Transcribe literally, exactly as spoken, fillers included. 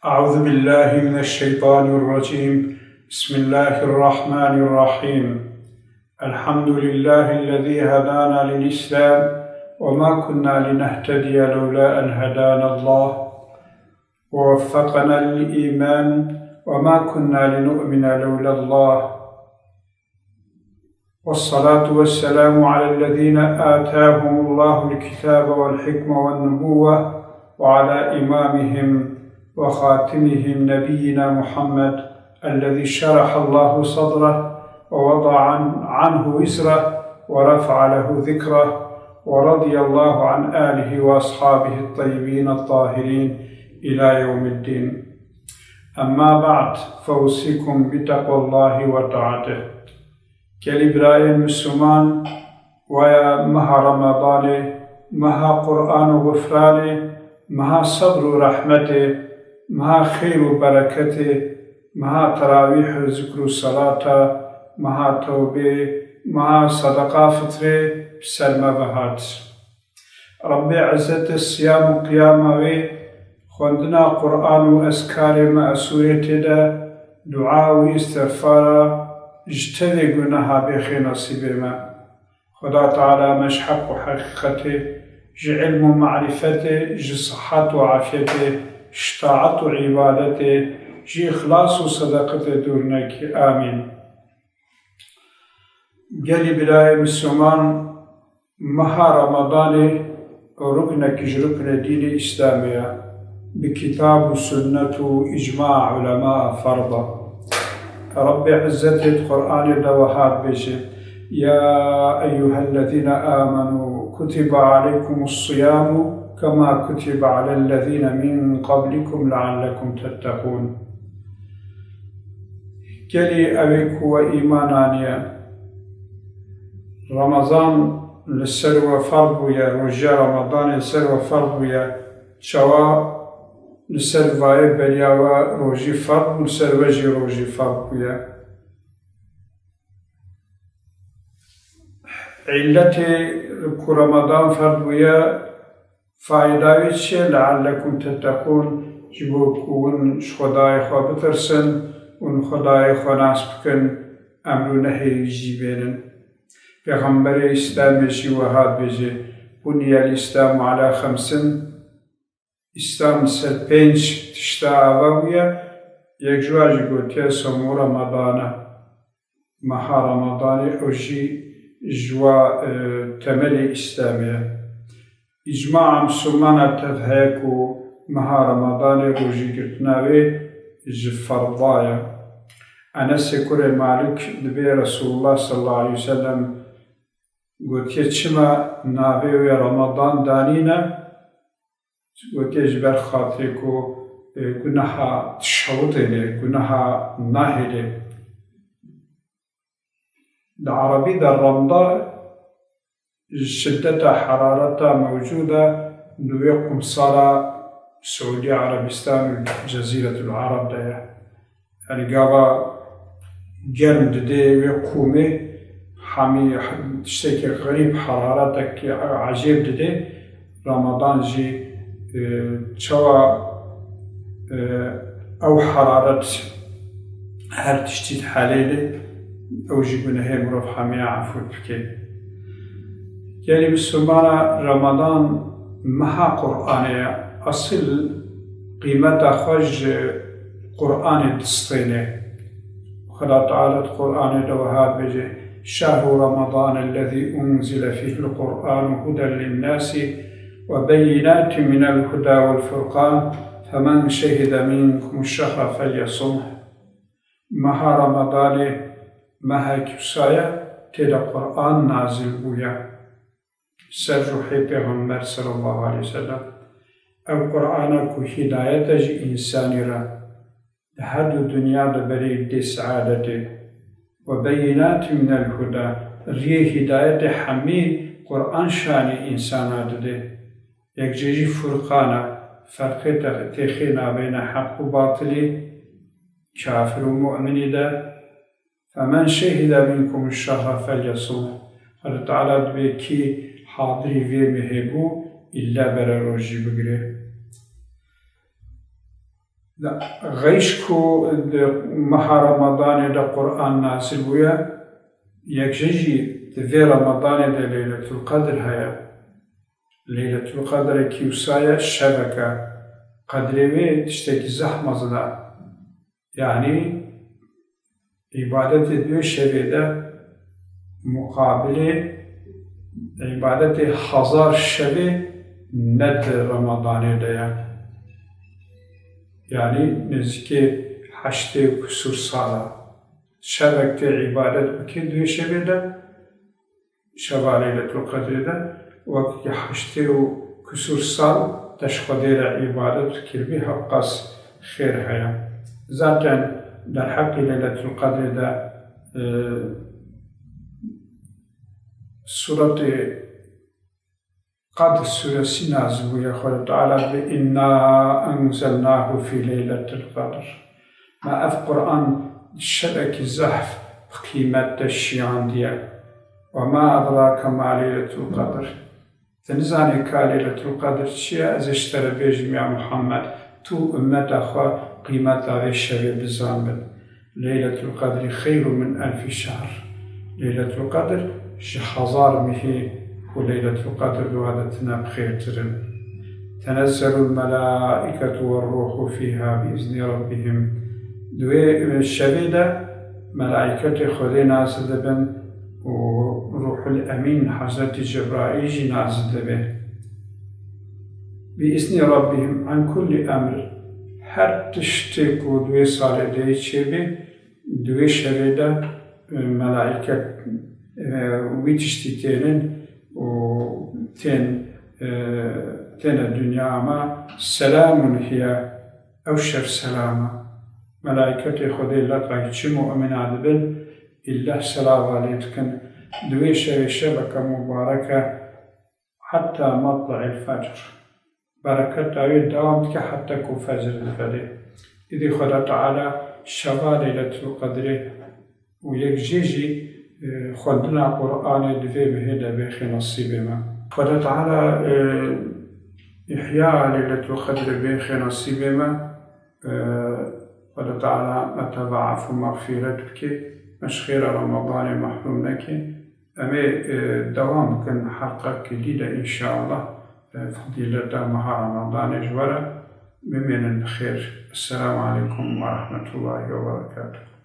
أعوذ بالله من الشيطان الرجيم. بسم الله الرحمن الرحيم. الحمد لله الذي هدانا للإسلام وما كنا لنهتدي لولا أن هدانا الله ووفقنا للإيمان وما كنا لنؤمن لولا الله. والصلاة والسلام على الذين آتاهم الله الكتاب والحكمة والنبوة وعلى إمامهم وخاتمهم نبينا محمد الذي شرح الله صدره ووضع عن-، عنه وزره ورفع له ذكره ورضي الله عن آله وأصحابه الطيبين الطاهرين إلى يوم الدين. أما بعد، فأوصيكم بتقوى الله وطاعته. Gelî birayên Misliman, waya meha Ramadanê, meha Qur'an û xufranê, meha sebr û rehmetê, meha xêr û bereketê, meha terawîh û zikr û selata, meha tewbê, meha sedeqa fitrê bi ser me ve hat. Rebbê Izzetê siyam û qiyama wê, xwendina Qur'an û ezkarê me'sûrê tê de, dua û îstixfara ji tevê guneha bêxê nesîbê me. Xweda Teala me ji heq û heqîqetê, ji ilm û marîfetê, ji sihet û afiyetê, ji taet û îbadetê, ji îxlas û sedeqetê dûr neke. Amîn. Gelî birayê Misliman, meha Ramadanê ruknek ji ruknê dînê Îslamê ye. Bi kitab û sunnet û îcma ulema ferz e. Rebbê Izzetê di Qur'anê de wiha dibêje: يا أيها الذين آمنوا كتب عليكم الصيام كما كتب على الذين من قبلكم لعلكم تتقون. Gelî ew ê ku we îman aniye, Ramazan li ser we ferz bûye, rojiya Ramadanê li ser we ferz bûye, çawa li ser vayê beriya we rojî ferz bû, li ser we jî rojî ferz bûye? Îlletê ku Ramadan ferz bûye, fayda wê çi ye? لعلكم تتقون, ji bo ku hûn ji Xwedayê xwe bitirsin, hûn Xwedayê xwe nas bikin, emr û nehê wî jî bênin. Pêxemberê Îslamê jî wiha dibêje: بني الإسلام على خمس. Îslam li ser pênc tişta ava bûye, yek ji wan jî gotiye somo Ramadan e. Meha Ramadanê ew jî ji wa, e, temelê Îslamê ye. Îcmaa Mislimana tev heye ku meha Ramadanê rojîgirtina wê ji ferza ye. Enesê kurê Malik dibê Resulullah sallallahu aleyhi ve sellem gotiye: çima navê wê Ramadan danîne? Gotiye: ji ber xatirê ku, e, guneha dişewitêne, guneha nahêle. Di erebî de remda şiddeta herareta mewcûd e, di wê qumsara Siûdî Erebistan û Cezîretul Ereb de ye. Yanî gava germ didê wê qûmê, hemî tiştekî xerîb, heraretekî ecêb didê. Ramadan jî, e, çawa, e, ew heraret her tiştî dihelêlê, ew jî gunehê mirov hemiya efû dike. Gelî Mislimana, Ramadan meha Qur'anê ye. Esil qîmeta xwe ji Qur'anê distêne. Xweda Teala di Qur'anê de wiha dibêje: شهر رمضان الذي أنزل فيه القرآن هدى للناس وبينات من الهدى والفرقان فمن شهد منكم الشهر فليصمه. Meha Ramadanê mehekî wisa ye, tê de Qur'an nazil bûye ser ruhê Pêxember sallallahu aleyhi ve sellem. Ew Qur'ana ku hîdayet e ji însanî re, di her du dinya de berê dê seadetê. وبينات من الهدى, riyê hîdayetê hemî Qur'an şanê însana didê. Yek jê jî Furqan e, ferqê te-, têxê nabeyna heq û batilî, kafir û mu'minî de. فمن شهد منكم الشهر فليصمه. Xwedê Teala dibê kî hadirî vê mehê bû, îlle bere rojî bigire. Xeyş ku di meha Ramadanê de Quran nazil bûye, yek jê jî di vê Ramadanê de Leyletul Qedr heye. Leyletul Qedrekî wisa ye, şeveke. Qedrê wê tiştekî zehf mezin e. Yanî, îbadetê duê şevê de muqabilê îbadetê hezar şevê ne di Ramadanê de ye. Yanî, nêzîkê heştê û kusûr sal e. Şevek tê îbadet bikê duê şevê de, şeva Leyletul Qedrê de, wekî heştê û kusûr sal te ji Xwedê re îbadet kiribî, hewqas xêr heye. Zaten derheqî Leyletul Qedrê de, e, Suretê Qedr suresî nazil bûye, Xwedê Teala dibê, "Inna enzelnahu fî leyletil qedr." Me ev Quran şevekî zehf bi qîmet de şiyandiye. "Ve ma edrake ma leyletul qedr." Tu nizanî ka Leyletul Qedr çi ye? Ez ê ji te re bêjim, ya Muhammed, tu û ummeta xwe qîmeta vê şevê bizanibin. Leyletul Qedrî xeyrû min elfî şehr. Leyletul Qedr ji hezar mehî ku Leyletul Qedr di wa de tine bi xêrtir in. Tenezzelul melâiketu werrûhu fîhâ bi iznî rebbihim. Di wê şevê de melaîketê Xwedê nazil dibin û Ruhul Emîn, Hezretî Cebraîl jî nazil dibe. Bi iznî rebbihim an kullî emr. Her tiştê ku di wê salê de yê çêbê, di wê şevê de, e, melaîket, e, wî tiştî tênin û tên, e, têne dinya, ama selamun hiye, ew şev selam e. Melaîketê Xwedê leqay çi mu'mina dibin, îlleh selava lê dikin. Di wê şevê şeveke mubarek e, heta matle'il fecr. Bereketa wê dewam dike heta ku fecr divelê. Îdî Xweda Teala şeva Leyletul Qedrê û yek jê jî, e, xwendina Qur'anê di vê mehê de bêxê nesîbê me. Xweda Teala, e, îhya Leyletul Qedrê bêxê nesîbê me. E, Xweda Teala me tevaef û mexfîret bike, me ji xêra Ramadanê mehrûm neke. Em ê, e, dewam bikin helqekî dî de înşallah, e, fedîleta meha Ramadanê ji we re. Bimînin bi xêr. Esselamu aleykum ve rahmetullahi ve berekatuhu.